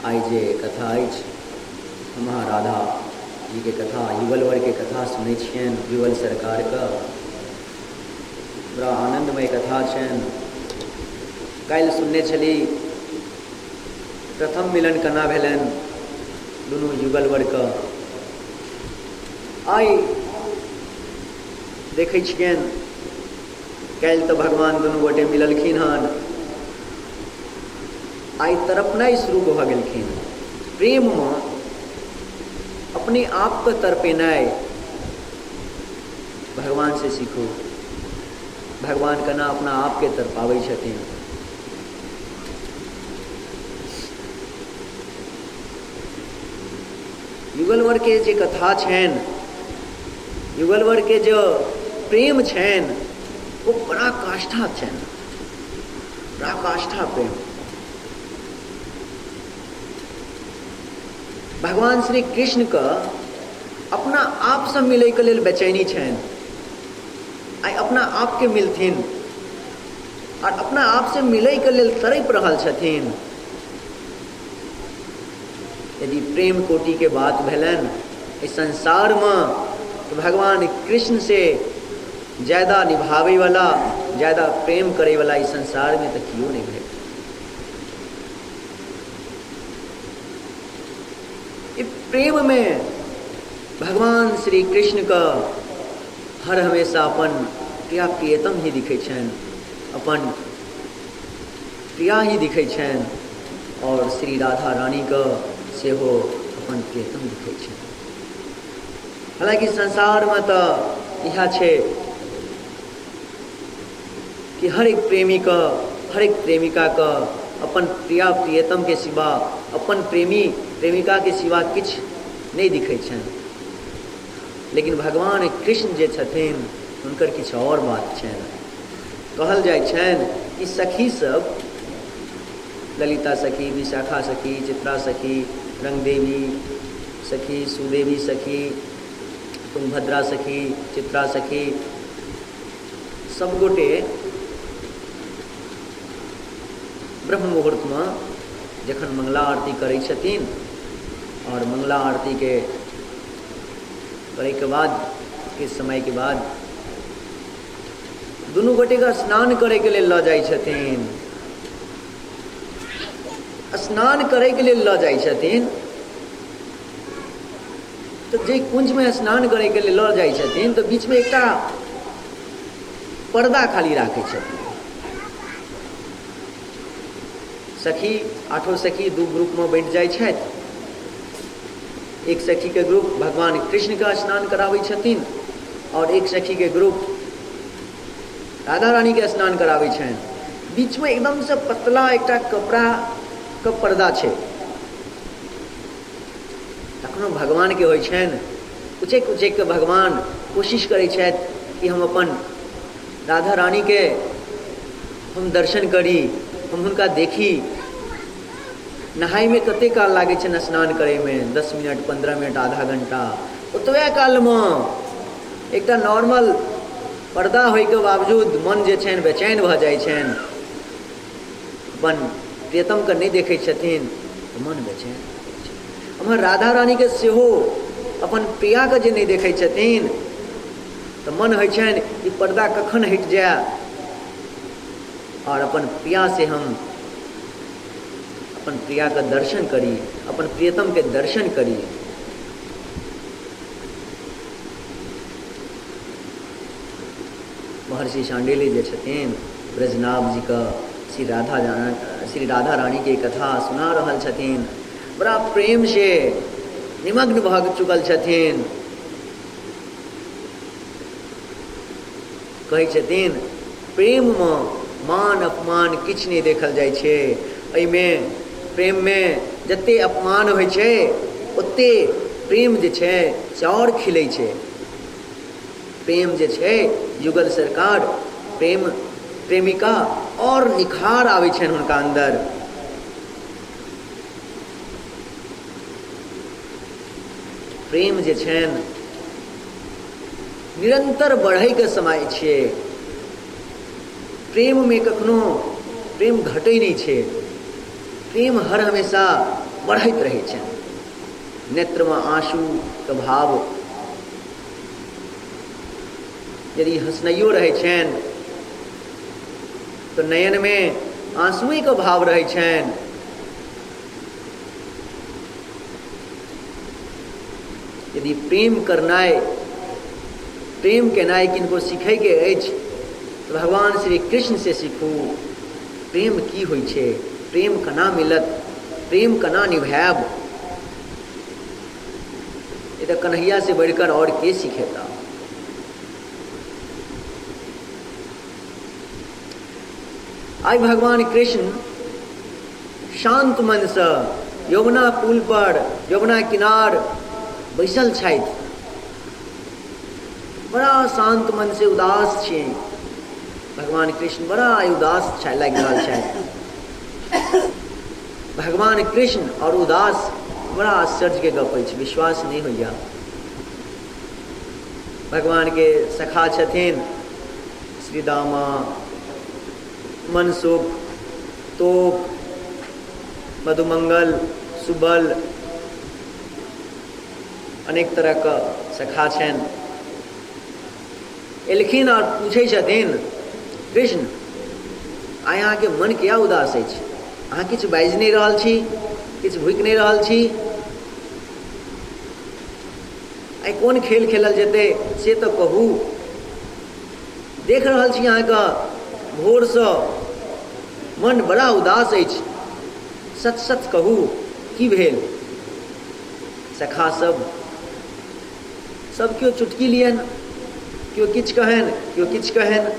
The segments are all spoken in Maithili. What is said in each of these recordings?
आइ जे कथा अछि, हम अहाँ राधा जीके कथा, युगलवरके कथा सुनै छियनि, युगल सरकारके बड़ा आनन्दमय कथा छनि। काल्हि सुनने छली प्रथम मिलन केना भेलनि दुनू युगलवरके। आइ देखै छियनि काल्हि तऽ भगवान दुनू गोटे मिललखिन हन, आइ तड़पनाइ शुरू भऽ गेलखिन। प्रेममे अपने आपके तड़पेनाइ भगवान से सीखू, भगवान केना अपना आपके तड़पाबै छथिन। युगलवर के जे कथा छनि, युगलवर के जो प्रेम छनि, ओ पराकाष्ठा छनि, पराकाष्ठा प्रेम। भगवान श्री कृष्ण के अपना आप से मिलै के लेल बेचैनी छनि, आइ अपना आप के मिलथिन और अपना आप से मिलै के लेल तड़पि रहल छथिन। यदि प्रेम कोटि के बात भेलनि एहि संसार में तो भगवान कृष्ण से ज्यादा निभावे वाला, ज्यादा प्रेम करे वाला इस संसार में तो क्यों नहीं भेल। प्रेम में भगवान श्री कृष्ण का हर हमेशा अपन प्रिया प्रियतम ही दिखै छनि, अपन प्रिया ही दिखै छनि, और श्री राधा रानी का सेहो अपन प्रियतम दिखै छनि। हालांकि संसार में तो इएह छै कि हर एक प्रेमी का, हर एक प्रेमिका का अपन प्रिया प्रियतम के सिवा, अपन प्रेमी प्रेमिका के सिवा किछु नहि दिखै छनि। लेकिन भगवान कृष्ण जे छथिन हुनकर किछु और बात छनि। कहल जाइ छनि कि सखी सब, ललिता सखी, विशाखा सखी, चित्रा सखी, रंगदेवी सखी, सुदेवी सखी, तुंगभद्रा सखी, चित्रा सखी, सब गोटे ब्रह्म मुहूर्त में जखन मंगला आरती करै छथिन और मंगला आरती के करे के बाद किछु समय के बाद दुनू गोटे के स्नान करे के लेल लऽ जाइ छथिन। स्नान करे के लेल लऽ जाइ छथिन तो जे कुंज में स्नान करे के लेल लऽ जाइ छथिन तो बीच में एकटा पर्दा खाली राखै छथिन। सखी, आठों सखी दू ग्रुप में बँटि जाइ छथि। एक सखी के ग्रुप भगवान कृष्ण के स्नान कराबै छथिन और एक सखी के ग्रुप राधा रानी के स्नान कराबै छनि। बीच में एकदम से पतला एकटा कपड़ा के पर्दा छै। तखनो भगवान के होइ छनि उचैक उचैक के भगवान कोशिश करै छथि कि हम अपन राधा रानी के हम दर्शन करी, हम हुनका देखी। नहाय में कते काल लागै छनि स्नान करै में, 10 मिनट, 15 मिनट, आधा घंटा। ओतबे काल में एकटा नॉर्मल पर्दा होइके बावजूद मन जे छनि बेचैन भऽ जाइ छनि। अपन प्रियतमके नहि देखै छथिन तऽ मन बेचैन। एम्हर राधा रानीके सेहो अपन प्रियाके जे नहि देखै छथिन तऽ मन होइ छनि ई पर्दा कखन हटि जाय और अपन प्रिया से हम अपन प्रिया के दर्शन करी, अपन प्रियतम के दर्शन करी। महर्षि शांडिल्य जे छथिन ब्रजनाभ जी के श्री राधा रानी के कथा सुना रहल छथिन। बड़ा प्रेम से निमग्न भऽ चुकल छथिन। कहै छथिन प्रेम में मान अपमान किछु नहि देखल जाइ छै। एहिमे प्रेम में जते अपमान होइ छै ओते प्रेम जे छै से और खिलै छै। प्रेम जे छै युगल सरकार प्रेम प्रेमिका और निखार आबै छनि हुनका अंदर। प्रेम जे छनि निरंतर बढ़ैके समय छियै। प्रेम में कखनो प्रेम घटै नहि छै। प्रेम हर हमेशा बढ़ैत रहै छनि। नेत्रमे आँसूके भाव, यदि हँसनाइयो रहै छनि तऽ नयनमे आँसुएके भाव रहै छनि। यदि प्रेम करनाइ, प्रेम केनाइ किनको सीखैके अछि तऽ भगवान श्री कृष्ण से सीखू। प्रेम की होइ छै, प्रेम केना मिलत, प्रेम केना निभायब, ई तऽ कन्हैया से बढ़िकर और के सिखेता। आइ भगवान कृष्ण शान्त मनसँ यमुना पुल पर, यमुना किनार बैसल छथि। बड़ा शान्त मन से उदास छियै भगवान कृष्ण, बड़ा उदास लागि रहल छथि भगवान कृष्ण। और उदास बड़ा आश्चर्यके गप अछि, विश्वास नहि होइया। भगवान के सखा छथिन श्रीदामा, मनसुख, तोप, मधुमंगल, सुबल, अनेक तरहके सखा छनि। एलखिन और पूछै छथिन, कृष्ण आइ अहाँके मन किया उदास अछि? अहाँ किछु बाजि नहि रहल छी, किछु भुकि नहि रहल छी, आइ कोन खेल खेलल जेतै से तऽ कहू। देख रहल छी अहाँके भोरसँ मन बड़ा उदास अछि, सच सच कहू की भेल? सखा सब सब केओ चुटकी लियनि, केओ किछु कहनि, केओ किछु कहनि।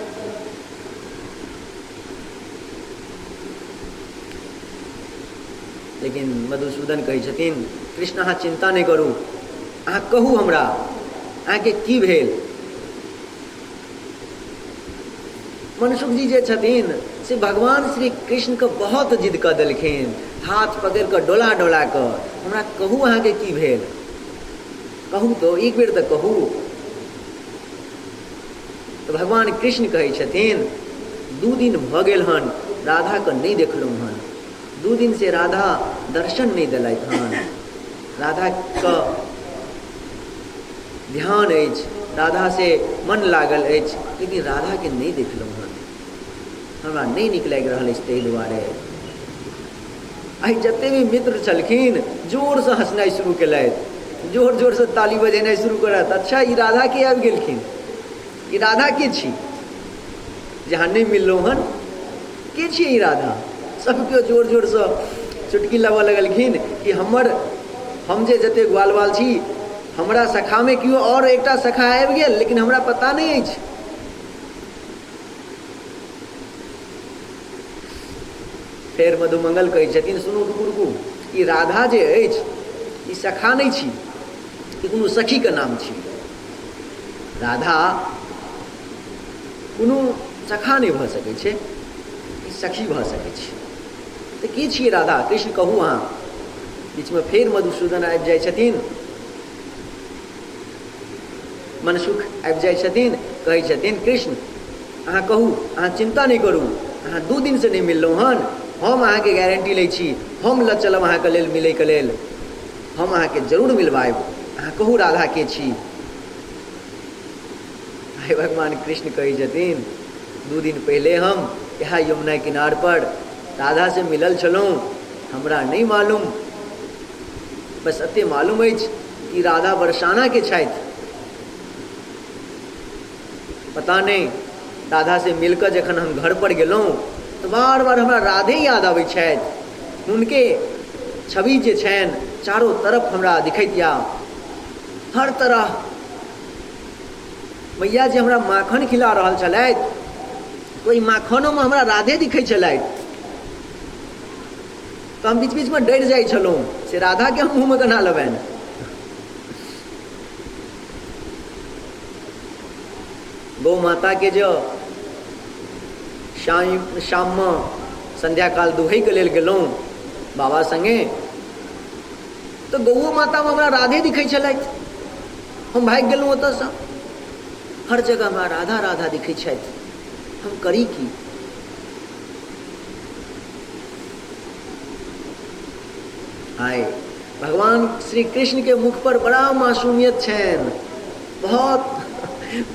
लेकिन मधुसूदन कहै छथिन, कृष्ण अहाँ चिन्ता नहि करू, अहाँ कहू हमरा अहाँके की भेल। मनसुख जी जे छथिन से भगवान श्री कृष्णके बहुत जिद कऽ देलखिन, हाथ पकड़ि कऽ डोला डोला कऽ, हमरा कहू अहाँके की भेल, कहू तो एक बेर तऽ कहू। तऽ भगवान कृष्ण कहै छथिन, 2 दिन भऽ गेल हन राधाके नहि देखलहुँ हन, 2 दिन से राधा दर्शन नहि देलथि हन। राधाके ध्यान अछि, राधा से मन लागल अछि, लेकिन राधाके नहि देखलहुँ हन, हमरा नहि नीक लागि रहल अछि ताहि दुआरे। आइ जते भी मित्र छलखिन जोरसँ हँसनाइ शुरू केलथि, जोर जोरसँ ताली बजेनाइ शुरू करत। अच्छा ई राधा के आबि गेलखिन, ई राधा के छी जे अहाँ नहि मिललहुँ हन, के छी ई राधा? सब केओ जोर जोरसँ चुटकी लेबऽ लगलखिन कि हम जे जते ग्वाल बाल छी, हमरा सखामे केओ और एकटा सखा आबि गेल, लेकिन हमरा पता नहि अछि। फेर मधुमंगल कहै छथिन, सुनू रुकू रुकू, ई राधा जे अछि ई सखा नहि छी, ई कोनो सखीके नाम छी। राधा कोनो सखा नहि भऽ सकै छै, ई सखी भऽ सकै छै। तऽ की छियै राधा? कृष्ण कहू अहाँ। बीचमे फेर मधुसूदन आबि जाइ छथिन, मनसुख आबि जाइ छथिन, कहै छथिन, कृष्ण अहाँ कहू, अहाँ चिन्ता नहि करू, अहाँ 2 दिनसँ नहि मिललहुँ हन, हम अहाँके गारंटी लै छी, हम लऽ चलब अहाँके लेल मिलैके लेल, हम अहाँके जरूर मिलवायब, अहाँ कहू राधा के छी। आइ भगवान कृष्ण कहै छथिन, 2 दिन पहिले हम इएह यमुना किनार पर राधा से मिलल छलहुँ, हमरा नहि मालूम, बस एते मालूम अछि कि राधा बरसाना के छथि। पता नहि राधा से मिलकर जखन हम घर पर गेलहुँ तऽ बार बार हमरा राधे याद आबै छथि, हुनके छवि जे छनि चारो तरफ हमरा दिखैत या, हर तरह मैया जे हमरा माखन खिला रहल छलथि, ओहि माखनोमे हमरा राधे दिखै छलथि। तऽ हम बीच बीचमे डरि जाइ छलहुँ से राधाके हम मुँहमे केना लेबनि। गौ माताके जे शाममे संध्याकाल दुहैके लेल गेलहुँ बाबा सङ्गे, तऽ गौओ मातामे हमरा राधे दिखै छलथि, हम भागि गेलहुँ ओतऽसँ। हर जगह हमरा राधा राधा दिखै छथि, हम करी की? हाय, भगवान श्री कृष्ण के मुख पर बड़ा मासूमियत छनि, बहुत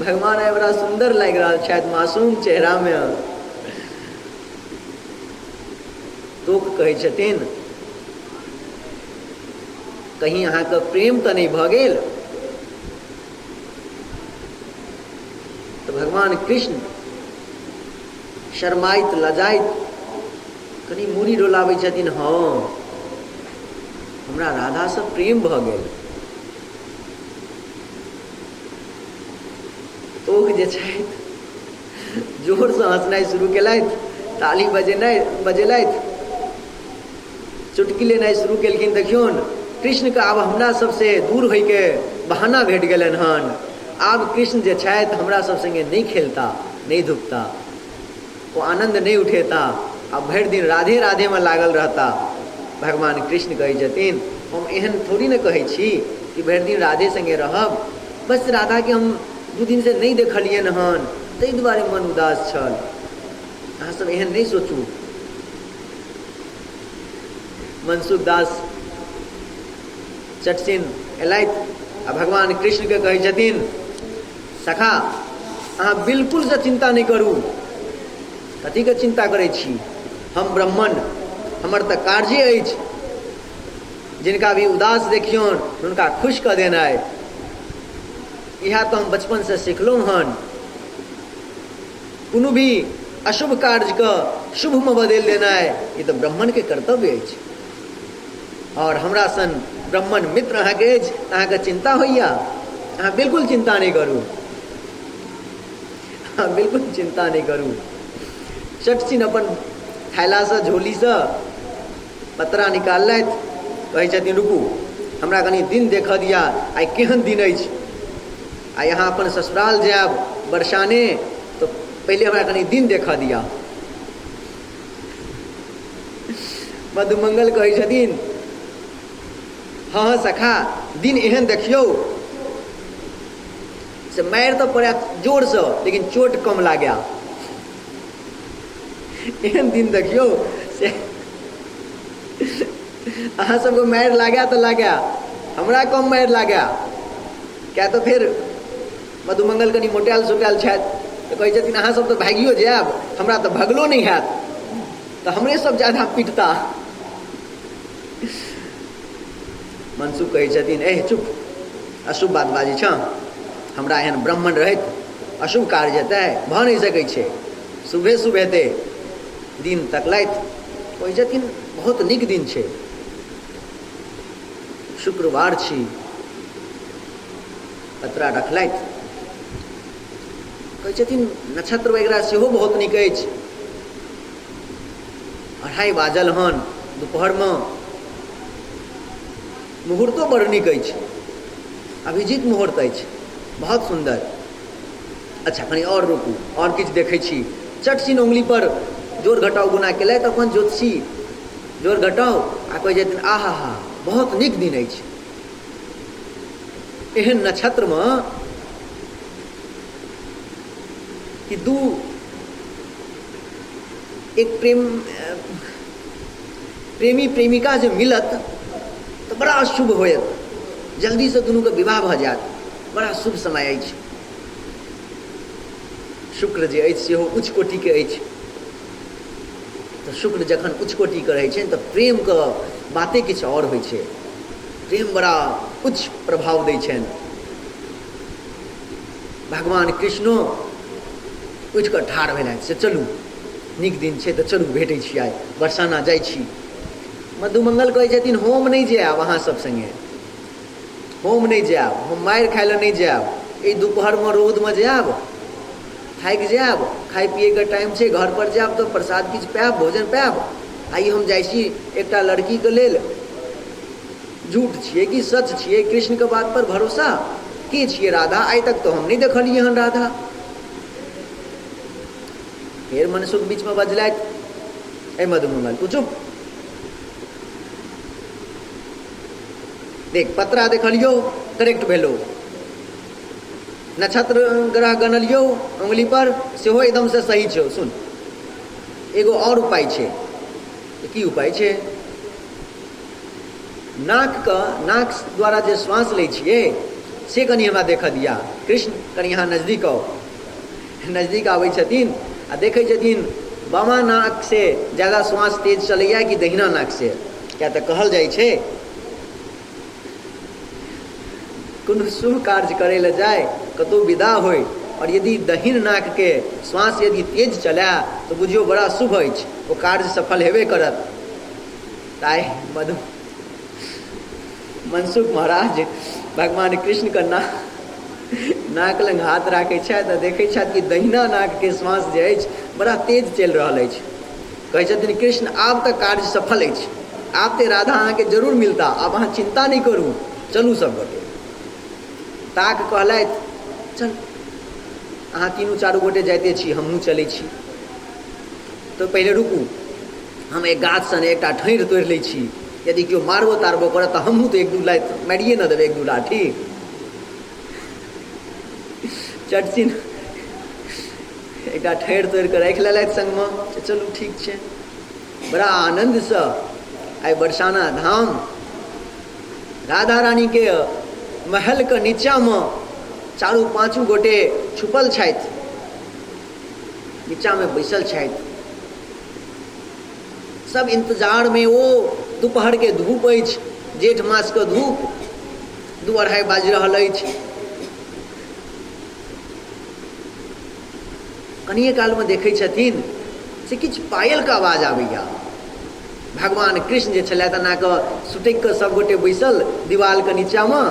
भगवान आइ बड़ा सुन्दर लागि रहल छथि मासूम चेहरामे। तोक कहै छथिन कहीं अहाँके प्रेम तऽ नहि भऽ गेल? तऽ भगवान कृष्ण शर्माइत लजाइत कनि मूड़ी डोलाबै छथिन, हँ हमरा राधासँ प्रेम भऽ गेल। तोक जे छथि जोरसँ हँसनाइ शुरू केलथि, ताली बजेलथि, चुटकी लेनाइ शुरू केलखिन। देखियौन कृष्णके आब हमरा सबसँ दूर होइके बहाना भेट गेलनि हन। आब कृष्ण जे छथि हमरा सब सङ्गे नहि खेलता, नहि धुपता, ओ आनन्द नहि उठेता, आब भरि दिन राधे राधेमे लागल रहता। भगवान कृष्ण कहै छथिन हम एहन थोड़ी ने कहै छी कि भरि दिन राधे सङ्गे रहब, बस राधाके हम 2 दिनसँ नहि देखलियनि हन ताहि दुआरे मन उदास छल, अहाँ सब एहन नहि सोचू। मनसुख दास चटसिन एलथि आ भगवान कृष्णके कहै छथिन सखा अहाँ बिल्कुलसँ चिन्ता नहि करू। कथीके चिन्ता करै छी? हम ब्राह्मण, हमर तऽ कार्ये अछि जिनका भी उदास देखियौन हुनका खुश कऽ देनाइ, इएह तऽ हम बचपनसँ सिखलहुँ हन। कोनो भी अशुभ कार्यके शुभमे बदलि देनाइ ई तऽ ब्राह्मणके कर्तव्य अछि। और हमरा सन ब्राह्मण मित्र अहाँके अछि, अहाँके चिन्ता होइया? अहाँ बिल्कुल चिन्ता नहि करू, अहाँ बिल्कुल चिन्ता नहि करू। चटचिन अपन थैलासँ झोलीसँ पतरा निकाललथि, कहै छथिन रुकू हमरा कनि दिन देखऽ दिअ, आइ केहन दिन अछि, आइ अहाँ अपन ससुराल जायब बरसाने, तऽ पहिले हमरा कनि दिन देखऽ दिअ। मधुमंगल कहै छथिन हँ हँ सखा दिन एहन देखियौ से मारि तऽ पड़ै जोरसँ लेकिन चोट कम लागै, एहन दिन देखियौ से अहाँ सबके मारि लागै तऽ लागै, हमरा कम मारि लागै। किया तऽ फेर मधुमंगल कनि मोटायल सोटायल छथि तऽ कहै छथिन अहाँ सब तऽ भागियो जायब, हमरा तऽ भगलो नहि हैत, तऽ हमरे सब ज्यादा पिटता। मनसुख कहै छथिन एह चुप, अशुभ बात बाजै छँ, हमरा एहन ब्राह्मण रहैत अशुभ कार्य हेतै? भऽ नहि सकै छै, शुभे शुभ हेतै। दिन तकलथि, कहै छथिन बहुत नीक दिन छै, शुक्रवार छी। पतरा रखलथि, कहै छथिन नक्षत्र वगैरह सेहो बहुत नीक अछि। 2:30 बाजल हन दुपहरमे, मुहूर्तो बड़ नीक अछि, अभिजीत मुहूर्त अछि, बहुत सुन्दर। अच्छा कनि आओर रुकू, आओर किछु देखै छी। चटसिन उंगली पर जोर घटाउ गुना केलथि अपन ज्योतिषी, जोर घटाउ आ कहै छथिन आहा हा बहुत नीक दिन अछि। एहन नक्षत्रमे कि दू एक प्रेमी प्रेमिका जे मिलत तऽ बड़ा शुभ होयत, जल्दीसँ दुनूके विवाह भऽ जायत, बड़ा शुभ समय अछि। शुक्र जे अछि सेहो उच्च कोटिके अछि, तऽ शुक्र जखन उच्च कोटिके रहै छै तऽ प्रेमके बाते किछु आओर होइ छै, प्रेम बड़ा उच्च प्रभाव दै छनि। भगवान कृष्णो उठि कऽ ठाढ़ भेलथि से चलू नीक दिन छै तऽ चलू भेटै छी, आइ बरसाना जाइ छी। मधुमंगल कहै छथिन हम नहि जायब अहाँ सब सङ्गे, हम नहि जायब, हम मारि खाइ लए नहि जायब, एहि दुपहरमे रौदमे जायब थाकि जायब, खाइ पियैके टाइम छै, घर पर जायब तऽ प्रसाद किछु पायब, भोजन पायब। आइ हम जाइ छी एकटा लड़कीके लेल, झूठ छियै कि सच छियै कृष्णके बात पर भरोसा? के छियै राधा? आइ तक तऽ हम नहि देखलियै हन राधा। फेर मनसुख बीचमे बजलथि ए मधुमंगल तू चुप, देख पतरा देखलियौ करेक्ट भेलो, नक्षत्र ग्रह गनलियौ उंगली पर सेहो एकदम से सही छौ। सुन एगो और उपाय छै। की उपाय छै? नाकके, नाक द्वारा जे श्वास लै छियै से कनि हमरा देखऽ दिया। कृष्ण कनि अहाँ नजदीक आउ। नजदीक आबै छथिन आ देखै छथिन बामा नाक से ज्यादा श्वास तेज चलैया कि दहिना नाक से। किया तऽ कहल जाइ छै कोनो शुभ कार्य करै लए जाय, कतहु विदा होय, और यदि दहिन नाकके श्वास यदि तेज चलए तऽ बुझियौ बड़ा शुभ अछि, ओ कार्य सफल हेबे करत। ताहि मधु मनसुख महाराज भगवान कृष्णके नाक लग हाथ राखै छथि आ देखै छथि कि दहिना नाकके श्वास जे अछि बड़ा तेज चलि रहल अछि। कहै छथिन कृष्ण आब तऽ कार्य सफल अछि, आब तऽ राधा अहाँके जरूर मिलता, आब अहाँ चिन्ता नहि करू, चलू सब गोटे। ताक कहलथि चल अहाँ तीनू चारू गोटे जाइते छी, हमहूँ चलै छी। तऽ पहिले रुकू, हम एक गाछसँ ने एकटा ठैर तोड़ि लै छी, यदि केओ मारबो तारबो करत तऽ हमहूँ तऽ एक दू लात मारिए ने देबै, एक दू लाठी। चटसिन एकटा ठैर तोड़ि कऽ राखि लेलथि सङ्गमे, चलू ठीक छै। बड़ा आनन्दसँ आइ बरसाना धाम राधा रानीके महलके नीचाँमे चारू पाँचू गोटे छुपल छथि, नीचाँमे बैसल छथि, सब इंतजारमे। ओ दुपहरके धूप अछि, जेठ मासके धूप, 2-2.5 बाजि रहल अछि। कनिए कालमे देखै छथिन से किछु पायलके आवाज आबैया। भगवान कृष्ण जे छलथि एना कऽ सुटकि कऽ सब गोटे बैसल दीवालके नीचाँमे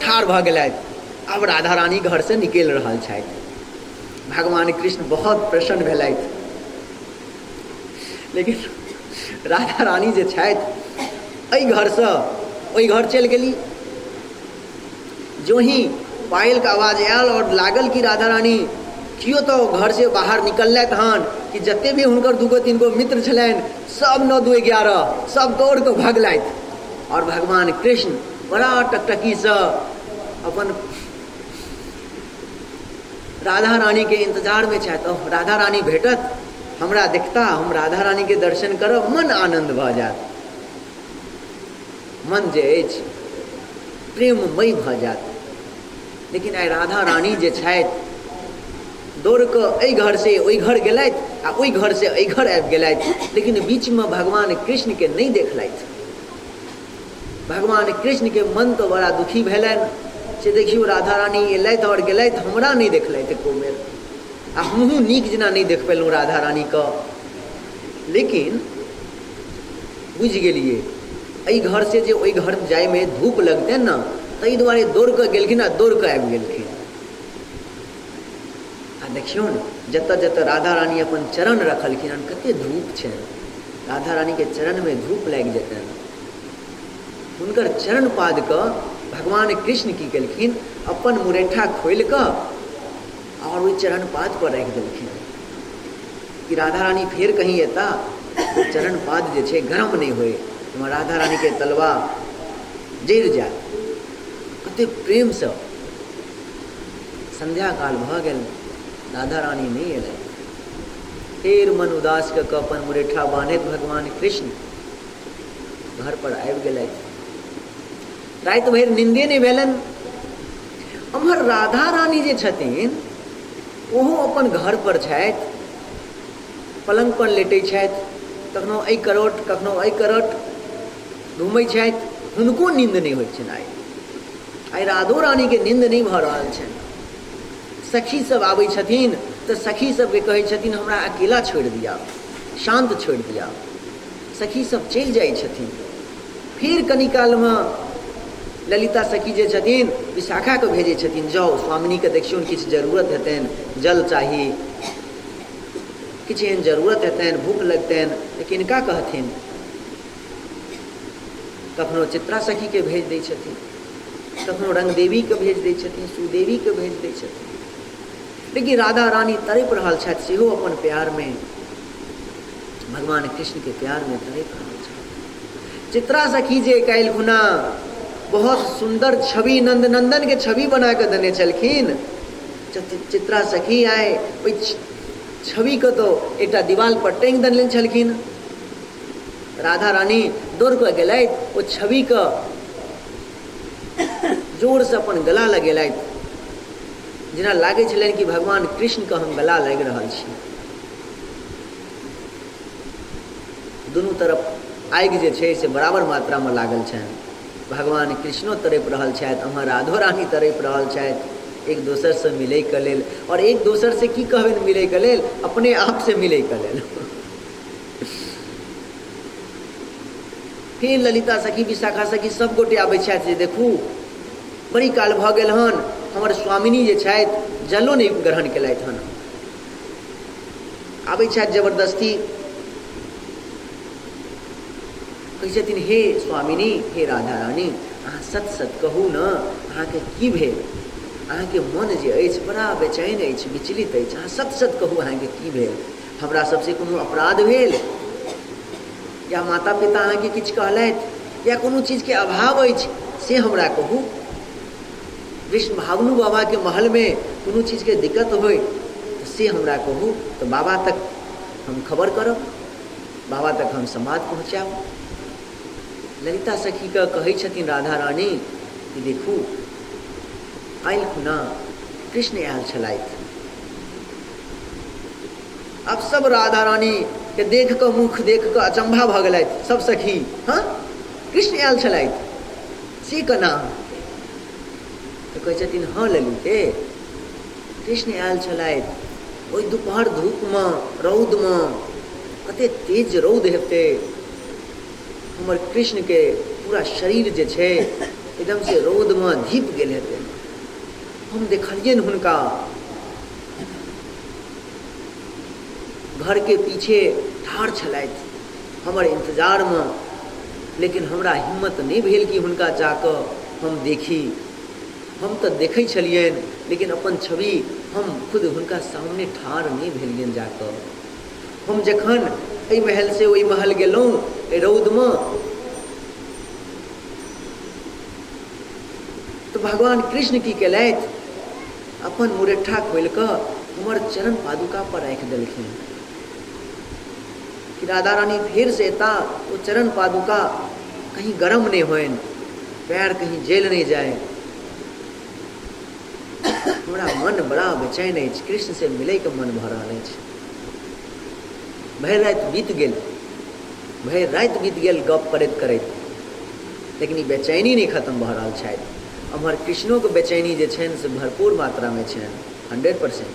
ठाढ़ भऽ गेलथि। आब राधा रानी घरसँ निकलि रहल छथि। भगवान कृष्ण बहुत प्रसन्न भेलथि। लेकिन राधा रानी जे छथि एहि घरसँ ओहि घर चलि गेली। जो ही पायलके आवाज आयल और लागल कि राधा रानी केओ तऽ घरसँ बाहर निकललथि हन कि जते भी हुनकर 2 3 गो मित्र छलनि सब 9 2 11 सब दौड़ कऽ भगलथि। और भगवान कृष्ण बड़ा टकटकीसँ अपन राधा रानीके इंतजारमे छथि। राधा रानी भेटत, हमरा देखता, हम राधा रानीके दर्शन करब, मन आनन्द भऽ जायत, मन जे अछि प्रेममय भऽ जायत। लेकिन आइ राधा रानी जे छथि दौड़ कऽ एहि घरसँ ओहि घर गेलथि आ ओहि घरसँ एहि घर आबि गेलथि, लेकिन बीचमे भगवान कृष्णके नहि देखलथि। भगवान कृष्णके मन तऽ बड़ा दुखी भेलनि से देखियौ राधा रानी एलथि आओर गेलथि, हमरा नहि देखलथि एको बेर, आ हमहूँ नीक जेना नहि देख पेलहुँ राधा रानीके। लेकिन बुझि गेलियै एहि घरसँ जे ओहि घर जाइमे धूप लगतनि ने, ताहि दुआरे दौड़ कऽ गेलखिन आ दौड़ कऽ आबि गेलखिन। आ देखियौ ने जतऽ जतऽ राधा रानी अपन चरण रखलखिन हन कते धूप छनि, राधा रानीके चरणमे धूप लागि जेतनि। हुनकर चरण पादके भगवान कृष्ण की केलखिन, अपन मुरैठा खोलि कऽ और ओहि चरण पाद पर राखि देलखिन कि राधा रानी फेर कहीं एता चरण पाद जे छै गरम नहि होय, हमर राधा रानीके तलवा जरि जायत। कतेक प्रेमसँ संध्या काल भऽ गेल, राधा रानी नहि एलै। फेर मन उदास कऽ कऽ अपन मुरैठा बान्हैत भगवान कृष्ण घर पर आबि गेलथि। राति भरि निन्दे नहि भेलनि। एम्हर राधा रानी जे छथिन ओहो अपन घर पर छथि, पलंग पर लेटै छथि, कखनो एहि करोट कखनो एहि करोट घुमै छथि, हुनको नींद नहि होइ छनि। आइ आइ राधो रानीके नींद नहि भऽ रहल छनि। सखी सब आबै छथिन तऽ सखी सबके कहै छथिन हमरा अकेला छोड़ि दिअ, शान्त छोड़ि दिअ। सखी सब चलि जाइ छथिन। फेर कनी कालमे ललिता सखी जे छथिन विशाखाके भेजै छथिन, जाउ स्वामिनीके देखियौन किछु जरूरत हेतनि, जल चाही, किछु एहन जरूरत हेतनि, भूख लगतनि, तऽ किनका कहथिन। कखनो चित्रा सखीके भेज दै छथिन, कखनो रंगदेवीके भेज दै छथिन, सुदेवीके भेज दै छथिन। लेकिन राधा रानी तड़पि रहल छथि, सेहो अपन प्यारमे, भगवान कृष्णके प्यारमे तड़पि रहल छथि। चित्रा सखी जे काल्हि खुना बहुत सुन्दर छवि नंद नंदन के छवि बना कऽ देने छलखिन, चित्रा सखी आइ ओहि छविके तो एकटा दीवाल पर टाँगि देने छलखिन। राधा रानी दौड़ कऽ गेलथि, ओ छविके जोरसँ अपन गला लगेलथि, जेना लागै छलनि कि भगवान कृष्णके हम गला लागि रहल छी। दुनू तरफ आगि जे छै से बराबर मात्रामे लागल छनि। भगवान कृष्णो तड़पि रहल छथि, अहाँ राधो रानी तड़पि रहल छथि एक दोसरसँ मिलैके लेल। आओर एक दोसरसँ की कहबनि मिलैके लेल, अपने आपसँ मिलैके लेल। फिर ललिता सखी, विशाखा सखी सब गोटे आबै छथि जे देखू बड़ी काल भऽ गेल हन, हमर स्वामिनी जे छथि जलो नहि ग्रहण केलथि हन। आबै छथि जबरदस्ती, कहै छथिन हे स्वामिनी, हे राधा रानी, अहाँ सत सत कहू ने, अहाँके की भेल? अहाँके मन जे अछि बड़ा बेचैन अछि, विचलित अछि, अहाँ सत सत कहू अहाँके की भेल? हमरा सबसे कोनो अपराध भेल? या माता पिता अहाँके किछु कहलथि, या कोनो चीजके अभाव अछि से हमरा कहू। विष्णु भावनु बाबाके महलमे कोनो चीजके दिक्कत होइ तऽ से हमरा कहू, तऽ बाबा तक हम खबर करब, बाबा तक हम समाद पहुँचायब। ललिता सखीके कहै छथिन राधा रानी कि देखू काल्हि खुना कृष्ण आयल छलथि। आब सब राधा रानी के देख कऽ, मुख देख कऽ अचंभा भऽ गेलथि सब सखी। हँ, कृष्ण आयल छलथि से केना? तऽ कहै छथिन हँ ललिते, कृष्ण आयल छलथि। ओहि दुपहर धूपमे, रौदमे, कते तेज रौद हेतै, हमर कृष्णके पूरा शरीर जे छै एकदम से रौदमे धीप गेल हेतै। हम देखलियनि हुनका घरके पीछे ठाढ़ छलथि हमर इन्तजारमे, लेकिन हमरा हिम्मत नहि भेल कि हुनका जाकऽ हम देखी। हम तऽ देखै छलियनि, लेकिन अपन छवि हम खुद हुनका सामने ठाढ़ नहि भेलियनि जाकऽ। हम जखन एहि महलसँ ओहि महल गेलहुँ एहि रौदमे, तऽ भगवान कृष्ण की केलथि, अपन मुरेठा खोलि कऽ हमर चरण पादुका पर राखि देलखिन कि राधा रानी फेर से एता तो चरण पादुका कहीं गरम नहीं होइन, पैर कहीं जेल नहीं जाए। हमरा मन बड़ा बेचैन अछि, कृष्ण से मिलैके मन भऽ रहल अछि। भरि राति बीत गेल, भरि राति बीत गेल गप करैत करैत, लेकिन ई बेचैनी नहि खत्म भऽ रहल छथि। एम्हर कृष्णोके बेचैनी जे छनि से भरपूर मात्रामे छनि, 100%।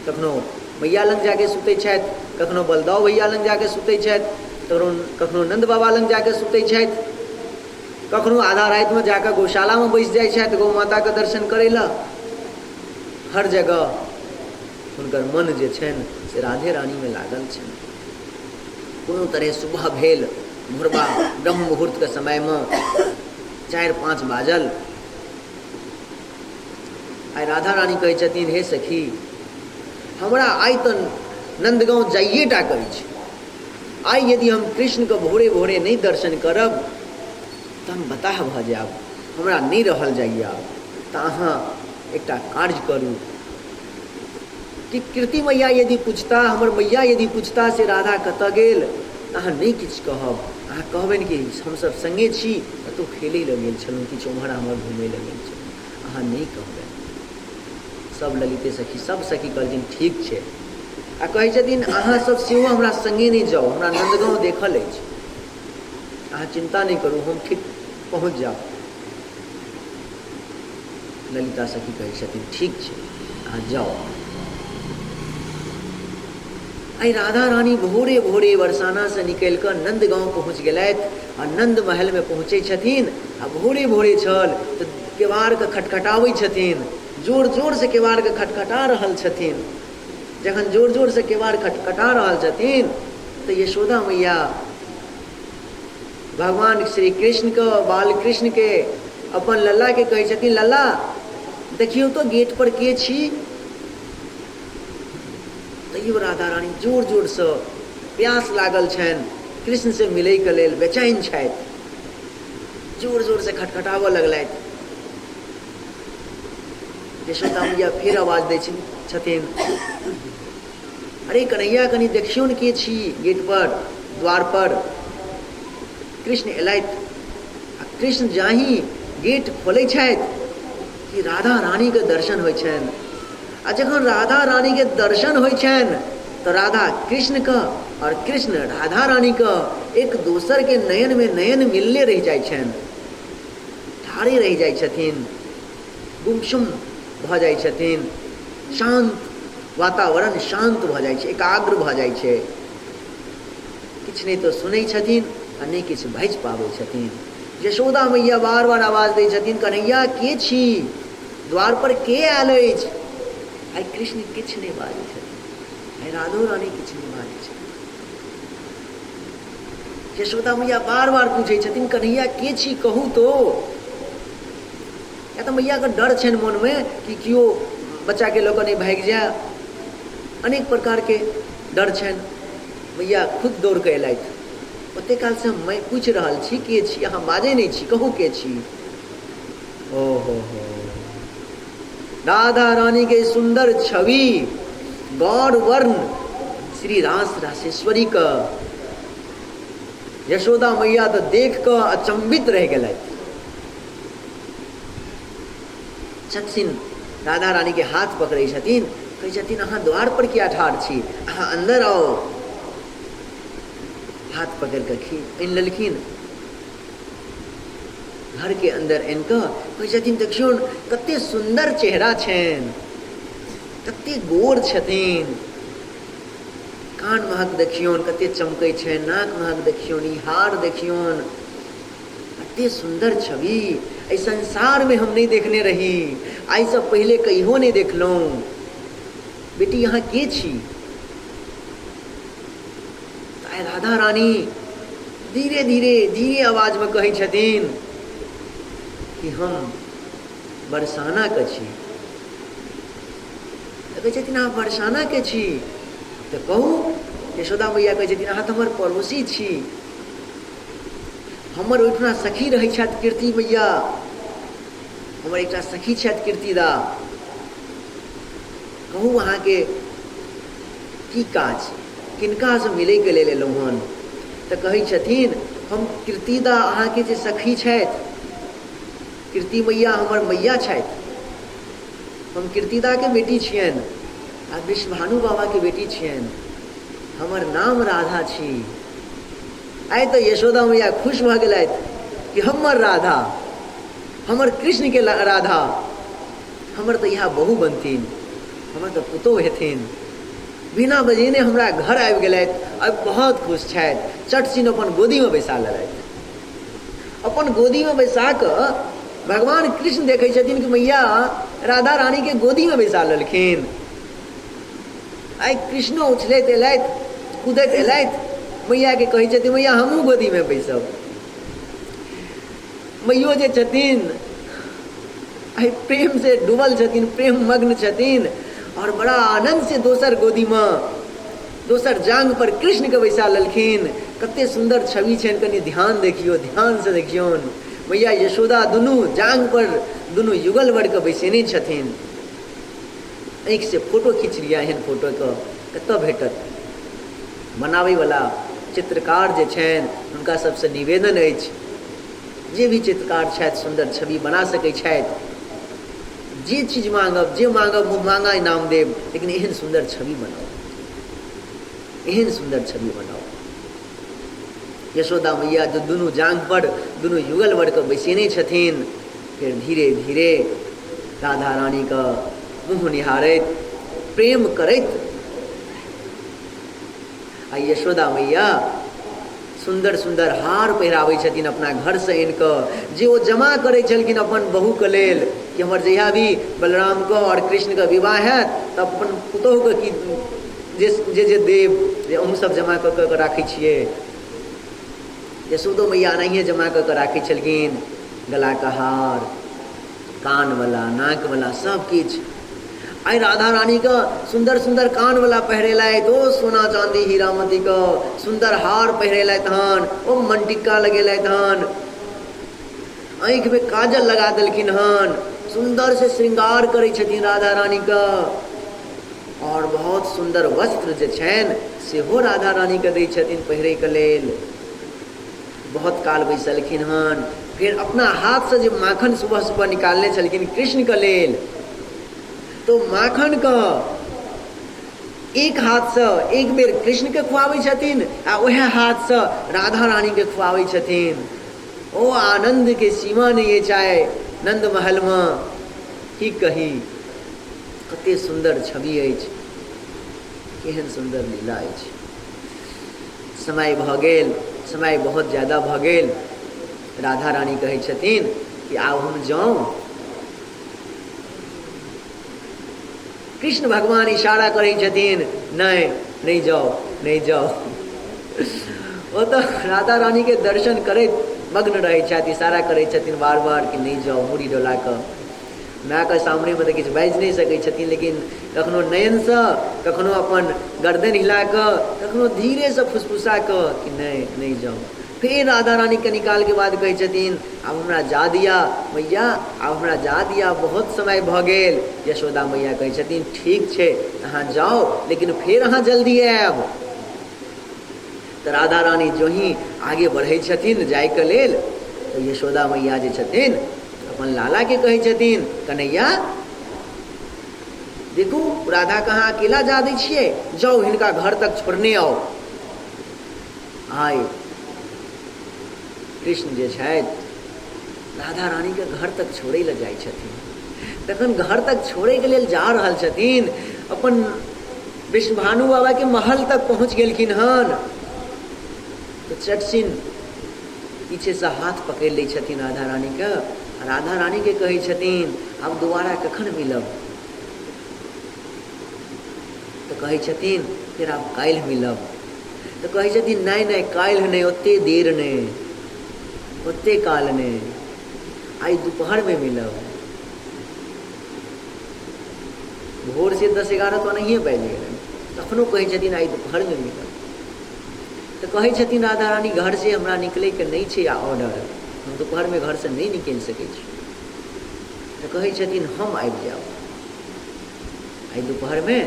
कखनो मैया लग जाके सुतै छथि, कखनो बलदाऊ भैया लग जाके सुतै छथि, कखनो नन्द बाबा लग जाके सुतै छथि, कखनो आधा रातिमे जाकऽ गौशालामे बैस जाइ छथि गौ माताके दर्शन करै लए। हर जगह हुनकर मन जे छनि से राधे रानीमे लागल छनि। कोनो तरहे सुबह भेल, भोरबा ब्रह्म मुहूर्तके समयमे 4-5 बाजल। आइ राधा रानी कहै छथिन हे सखी, हमरा आइ तऽ नन्दगाँव जाइए टा करै छै। आइ यदि हम कृष्णके भोरे भोरे नहि दर्शन करब तऽ हम बताह भऽ जायब, हमरा नहि रहल जाइए आब। तऽ अहाँ एकटा कार्य करू कि कीर्ति मैया यदि पूछता, हमर मैया यदि पूछता से राधा कतऽ गेल, तऽ अहाँ नहि किछु कहब। अहाँ कहबनि कि हमसभ सङ्गे छी, कतहु खेलै लए गेल छलहुँ, किछु ओम्हर आम्हर घुमै लए गेल छलहुँ, अहाँ नहि कहबनि। सब ललिते सखी, सब सखी कहलखिन ठीक छै। आ कहै छथिन अहाँ सब सेहो हमरा सङ्गे नहि जाउ, हमरा नन्दगाँव देखल अछि, अहाँ चिन्ता नहि करू, हम ठीक पहुँच जाउ। ललिता सखी कहै छथिन ठीक छै, अहाँ जाउ। आइ राधा रानी भोरे भोरे बरसानासँ निकलि कऽ नन्दगाँव पहुँच गेलथि आ नन्द महलमे पहुँचै छथिन। आ भोरे भोरे छल तऽ केवाड़के खटखटाबै छथिन, जोर जोरसँ केवाड़के खटखटा रहल छथिन। जखन जोर जोरसँ केवाड़ खटखटा रहल छथिन तऽ यशोदा मैया भगवान श्री कृष्णके, बाल कृष्णके, अपन लल्लाके कहै छथिन लल्ला देखियौ तऽ गेट पर के छी। तैयो राधा रानी जोर जोरसँ प्यास लागल छनि, कृष्णसँ मिलैके लेल बेचैन छथि, जोर जोरसँ खटखटाबऽ लगलथि। यशोदा मैया फेर आवाज दै छथिन, अरे कन्हैया कनि देखियौ ने के छी गेट पर। द्वारपर कृष्ण एलथि आ कृष्ण जाहि गेट खोलै छथि कि राधा रानीके दर्शन होइ छनि। आ जखन राधा रानीके दर्शन होइ छनि तऽ राधा कृष्णके आओर कृष्ण राधा रानीके एक दोसरके नयनमे नयन मिलले रहि जाइ छनि, ठाढ़े रहि जाइ छथिन, गुमसुम भऽ जाइ छथिन, शान्त वातावरण शान्त भऽ जाइ छै, एकाग्र भऽ जाइ छै। किछु नहि तऽ सुनै छथिन आ नहि किछु बाजि पाबै छथिन। यशोदा मैया बार बार आवाज दै छथिन, कन्हैया के छी, द्वारपर के आयल अछि? आइ कृष्ण किछु नहि बाजै छथिन, आइ राधो रानी किछु नहि बाजै छथिन। यशोदा मैया बार बार पूछै छथिन, कन्हैया के छी, कहू तो। या तऽ मैयाके डर छनि मोनमे कि केओ बच्चाके लऽ कऽ नहि भागि जाय, अनेक प्रकारके डर छनि। मैया खुद दौड़ कऽ एलथि, ओतेक कालसँ हम पूछि रहल छी के छी, अहाँ बाजै नहि छी, कहू के छी। ओ हो हो, राधा रानी के सुंदर छवि, गौर वर्ण श्री रास रासेश्वरी के यशोदा मैया तऽ देख कऽ अचंभित रहि गेलथि। छथिन राधा रानी के हाथ पकड़ै छथिन, कहै छथिन अहाँ द्वार पर किया ठाढ़ छी, अहाँ अन्दर आउ। हाथ पकड़ कऽ आनि लेलखिन, घर के अन्दर आनि कऽ कहै छथिन देखियौ कते सुन्दर चेहरा छनि, कते गोर छथिन, कान महक देखियौन कते चमकै छनि, नाक महक देखियौन, ई हार देखियौन, कते सुन्दर छवि, एहि संसारमे हम नहि देखने रही, आइसँ पहिले कहियो नहि देखलहुँ। बेटी अहाँ के छी? आइ राधा रानी धीरे धीरे धीरे आवाजमे कहै छथिन कि हम बरसानाके छी। तऽ कहै छथिन अहाँ बरसानाके छी? तऽ कहू। यशोदा मैया कहै छथिन अहाँ तऽ हमर पड़ोसी छी, हमर ओहिठुना सखी रहै छथि कीर्ति मैया, हमर एकटा सखी छथि कीर्तिदा, कहू अहाँके की काज, किनकासँ मिलैके लेल एलहुँ हन? तऽ कहै छथिन हम कीर्तिदा अहाँके जे सखी छथि, कीर्ति मैया हमर मैया छथि, हम कीर्तिदाके बेटी छियनि आ विश्वभानु बाबाके बेटी छियनि, हमर नाम राधा छी। आइ तऽ यशोदा मैया खुश भऽ गेलथि कि हमर राधा, हमर कृष्णके राधा, हमर तऽ इएह बहु बनथिन, हमर तऽ पुतोहु हेथिन। बिना बजेने हमरा घर आबि गेलथि, आइ बहुत खुश छथि। चट सिन अपन गोदीमे बैसा लेलथि। अपन गोदीमे बैसा कऽ भगवान कृष्ण देखै छथिन कि मैया राधा रानीके गोदीमे बैसा लेलखिन। आइ कृष्णो उछलैत एलथि, कूदैत एलथि, मैयाके कहै छथिन मैया हमहूँ गोदीमे बैसब। मैयो जे छथिन आइ प्रेम से डूबल छथिन, प्रेम मग्न छथिन और बड़ा आनंद से दोसर गोदीमे दोसर जांग पर कृष्णके बैसा लेलखिन। कते सुन्दर छवि छनि, कनि ध्यान देखियौ, ध्यान से देखियौन। मैया यशोदा दुनू जांग पर दुनू युगल वर्गके बैसेने छथिन। आँखिसँ फोटो खींच लिअ, एहन फोटोके कतऽ भेटत? बनाबैवला चित्रकार जे छनि हुनका सबसँ निवेदन अछि, जे भी चित्रकार छथि सुन्दर छवि बना सकै छथि, जे चीज मांगब, जे मांगब मुँह मांगा इनाम देब, लेकिन एहन सुन्दर छवि बनाउ, एहन सुन्दर छवि बनाउ। यशोदा मैया जो दुनू जांग पर दुनू युगल वर्गके बैसेने छथिन, फेर धीरे धीरे राधा रानीके मुँह निहारैत प्रेम करैत आ यशोदा मैया सुन्दर सुन्दर हार पहिराबै छथिन अपना घरसँ आनि कऽ, जे ओ जमा करै छलखिन अपन बहुके लेल कि हमर जहिया भी बलरामके आओर कृष्णके विवाह हैत तऽ अपन पुतोहुके की जे जे जे देब, जे अहूँ सब जमा कऽ कऽ राखै छियै। यशोदो मैया एनाहिए जमा कऽ कऽ राखै छलखिन, गलाके हार, कानवला, नाकवला, सब किछु। आइ राधा रानीके सुन्दर सुन्दर कानवला पहिरेलथि, ओ सोना चाँदी हीरा मोतीके सुन्दर हार पहिरेलथि हन, ओ मनटिक्का लगेलथि हन, आँखिमे काजल लगा देलखिन हन, सुन्दर से श्रृंगार करै छथिन राधा रानीके। आओर बहुत सुन्दर वस्त्र जे छनि सेहो राधा रानीके दै छथिन पहिरैके लेल। बहुत काल बैसलखिन हन। फेर अपना हाथसँ जे माखन सुबह सुबह निकालने छलखिन कृष्णके लेल, तो माखनके एक हाथसँ एक बेर कृष्णके खुआबै छथिन आ उएह हाथसँ राधा रानीके खुआबै छथिन। ओ आनन्दके सीमा नहि अछि आइ नन्द महलमे, की कही, कते सुन्दर छवि अछि, केहन सुन्दर लीला अछि। समय भऽ गेल, समय बहुत ज्यादा भऽ गेल। राधा रानी कहै छथिन कि आब हम जाउँ। कृष्ण भगवान इशारा करै छथिन, नहि नहि जाउ, नहि जाउ। ओ तऽ राधा रानीके दर्शन करैत मग्न रहै छथि, इशारा करै छथिन बार बार कि नहि जाउ, मूड़ी डोला कऽ। मायके सामनेमे तऽ किछु बाजि नहि सकै छथिन, लेकिन कखनो नयनसँ, कखनो अपन गर्दन हिला कऽ, कखनो धीरेसँ फुसफुसा कऽ कि नहि नहि जाउ। फेर राधा रानी कनी कालके बाद कहै छथिन, आब हमरा जा दिया मैया, आब हमरा जा दिया, बहुत समय भऽ गेल। यशोदा मैया कहै छथिन, ठीक छै अहाँ जाउ, लेकिन फेर अहाँ जल्दी आयब। तऽ राधा रानी जो ही आगे बढ़ै छथिन जायके लेल, तऽ यशोदा मैया जे छथिन अपन लालाके कहै छथिन, कन्हैया देखू राधा कहाँ अकेला जा दै छियै, जाउ हिनका घर तक छोड़ने आउ। आइ कृष्ण जे छथि राधा रानीके घर तक छोड़ै लए जाइ छथिन। तखन घर तक छोड़ैके लेल जा रहल छथिन, अपन विष्णुभानु बाबाके महल तक पहुँच गेलखिन हन, तऽ चटसिन पीछेसँ हाथ पकड़ि लै छथिन राधा रानीके। राधा रानीके कहै छथिन, आब दोबारा कखन मिलब? तऽ कहै छथिन, फेर आब काल्हि मिलब। तऽ कहै छथिन, नहि नहि काल्हि नहि, ओते देर नहि, ओते काल नहि, आइ दुपहरमे मिलब। भोर से 10-11 तऽ ओनाहिए बाजि गेलनि, तखनो कहै छथिन आइ दुपहरमे मिलब। तऽ कहै छथिन राधा रानी, घरसँ हमरा निकलैके नहि छै ऑर्डर, हम दुपहरमे घरसँ नहि निकलि सकै छी। तऽ कहै छथिन, हम आबि जायब आइ दुपहरमे,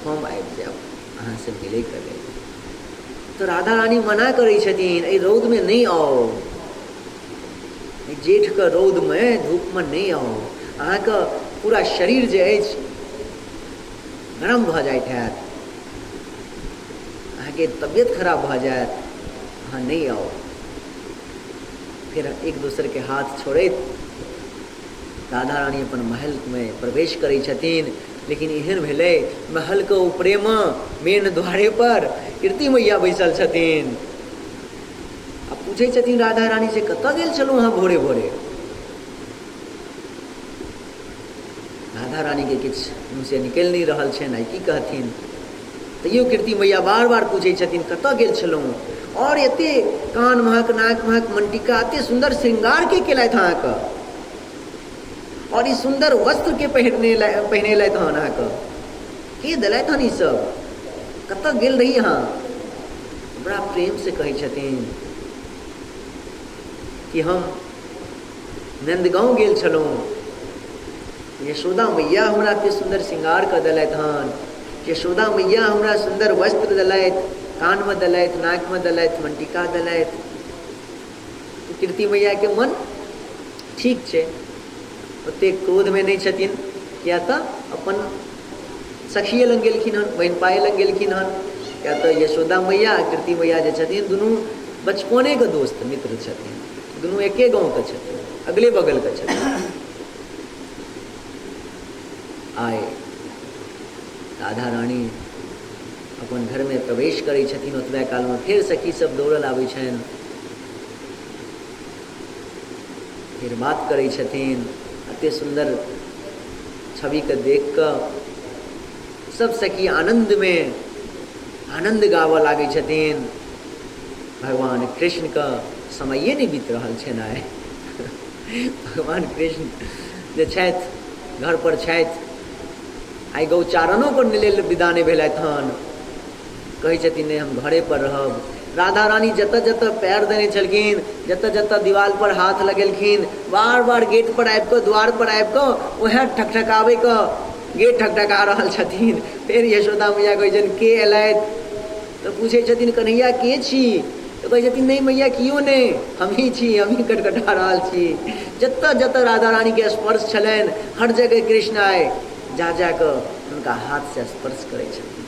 हम आबि जायब अहाँसँ मिलैके लेल। तऽ राधा रानी मना करै छथिन, एहि रौदमे नहि आउ, एहि जेठके रौदमे धूपमे नहि आउ, अहाँके पूरा शरीर जे अछि गरम भऽ जाइत हैत, अहाँके तबियत खराब भऽ जायत, अहाँ नहि आउ। फेर एक दोसरके हाथ छोड़ैत राधा रानी अपन महलमे प्रवेश करै छथिन। लेकिन एहन भेलै, महलके ऊपरेमे मेन द्वारे पर कीर्ति मैया बैसल छथिन। आ पूछै छथिन राधा रानी से, कतऽ गेल छलहुँ अहाँ भोरे भोरे? राधा रानीके किछु मुँहसँ निकलि नहि रहल छनि, आइ की कहथिन। तैयो कीर्ति मैया बार बार पूछै छथिन, कतऽ गेल छलहुँ? आओर एते कान महक, नाक महक, मनटीका, एते सुन्दर श्रृंगार के केलथि अहाँके, और ई सुन्दर वस्त्र के पहिनेलथि हन अहाँके, के देलथि हन ई सब? कतऽ गेल रही अहाँ? बड़ा प्रेम से कहै छथिन कि हम नंदगांव गेल छलहुँ, यशोदा मैया हमरा एते सुन्दर श्रृंगार कऽ देलथि हन, यशोदा मैया हमरा सुन्दर वस्त्र देलथि, कानमे देलथि, नाकमे देलथि, मनटीका देलथि। कीर्ति मैयाके मन ठीक छै, ओतेक क्रोधमे नहि छथिन, किया तऽ अपन सखिए लग गेलखिन हन, बहिनपाए लग गेलखिन हन। किया तऽ यशोदा मैया आ कीर्ति मैया जे छथिन दुनू बचपनेके दोस्त मित्र छथिन, दुनू एके गाँवके छथिन, अगले बगलके छथिन। आइ राधा रानी अपन घरमे प्रवेश करै छथिन, ओतबे कालमे फेर सखी सब दौड़ल आबै छनि, फेर बात करै छथिन। एते सुन्दर छविके देख कऽ सब सखी आनन्दमे आनन्द गाबऽ लागै छथिन। भगवान कृष्णके समये नहि बीत रहल छनि आइ। भगवान कृष्ण जे छथि घर पर छथि, आइ गौचारणो पर लेल विदा नहि भेलथि हन। कहै छथिन नहि हम घरे पर रहब। राधा रानी जतऽ जतऽ पैर देने छलखिन, जतऽ जतऽ दीवाल पर हाथ लगेलखिन, बार बार गेट पर आबि कऽ, द्वार पर आबि कऽ उएह ठकठकाबै कऽ गेट ठकठका रहल छथिन। फेर यशोदा मैया कहै छथिन के एलथि, तऽ पूछै छथिन कन्हैया के छी, तऽ कहै छथिन नहि मैया कियो नहि, हमही छी, हमही कटकटा रहल छी। जतऽ जतऽ राधा रानीके स्पर्श छलनि हर जगह कृष्ण आइ जा जा कऽ हुनका हाथसँ स्पर्श करै छथिन।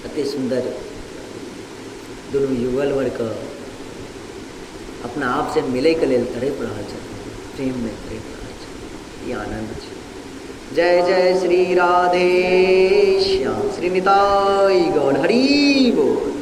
अति सुन्दर दुनू युगल वर्ग अपना आपसँ मिलैके लेल तड़पि रहल छथिन, प्रेममे तड़पि रहल छथिन। ई आनन्द छै। जय जय श्री राधे श्याम श्री निताई गौर हरि बोल।